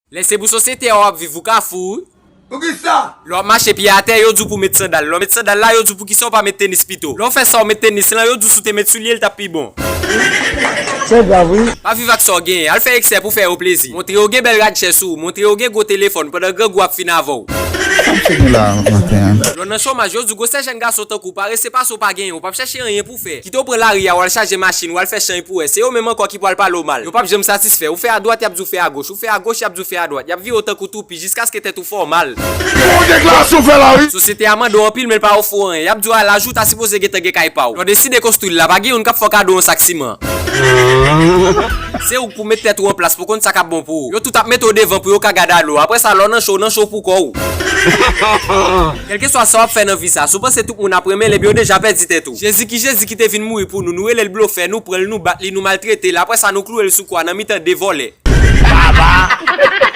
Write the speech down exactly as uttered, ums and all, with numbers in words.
Lè se pou sosyete a w ap viv, ou ka fou wi. Poukisa? Lè w ap mache pye atè, yo di w pou w met sandal. Lè w met sandal la, yo di w poukisa w pa met tenis pito. Lè w fè sa w met tenis lan, yo di w si w te met soulye, l t ap pi bon. Se grav wi. Pa viv ak sa w genyen, al fè eksè pou fè yo plezi. Montre yo gen bèl rad chè sou ou, montre yo gen gwo telefòn pandan grangou ap fin avè w. Sa m sou nou la maten an? Lè w nan chomaj, yo di w gwosè jèn gason tankou w parese pase w pa genyen, ou p ap chèche anyen pou w fè. Kite w pran lari a, w al chaje machin, w al fè chan pou wè. Se yo menm ankò ki pral pale w mal. Yo p ap janm satisfè. Ou fè adwat, y ap di w fè agòch. Ou fè agòch, y ap di w fè adwat. Y ap vire w tankou toupi jiskaske tèt ou fè w mal. Bon deklarasyon fè la wi. Sosyete a mande w anpil, men l pa ofri w anyen. Y ap di w a laj ou ta sipoze gentan gen kay pa w. Lè w deside konstwi l la, pa gen youn k ap fè w kado yon sak siman. Se ou k pou met tèt ou an plas pou konn sa k ap bon pou ou. Yo tout ap mete w devan pou yo ka gad ale w. Apre sa, lè w nan cho, w nan cho pou kò w. Kèlkeswa sa w ap fè nan vi sa, si w panse tout moun ap renmen l, ebyen w deja pèdi tèt ou. Jezi ki Jezi ki te vin mouri pou nou, nou rele l blofè, nou pran l, nou bat li, nou maltrete l, apre sa nou kloure l sou kwa nan mitan de vòlè. Baba!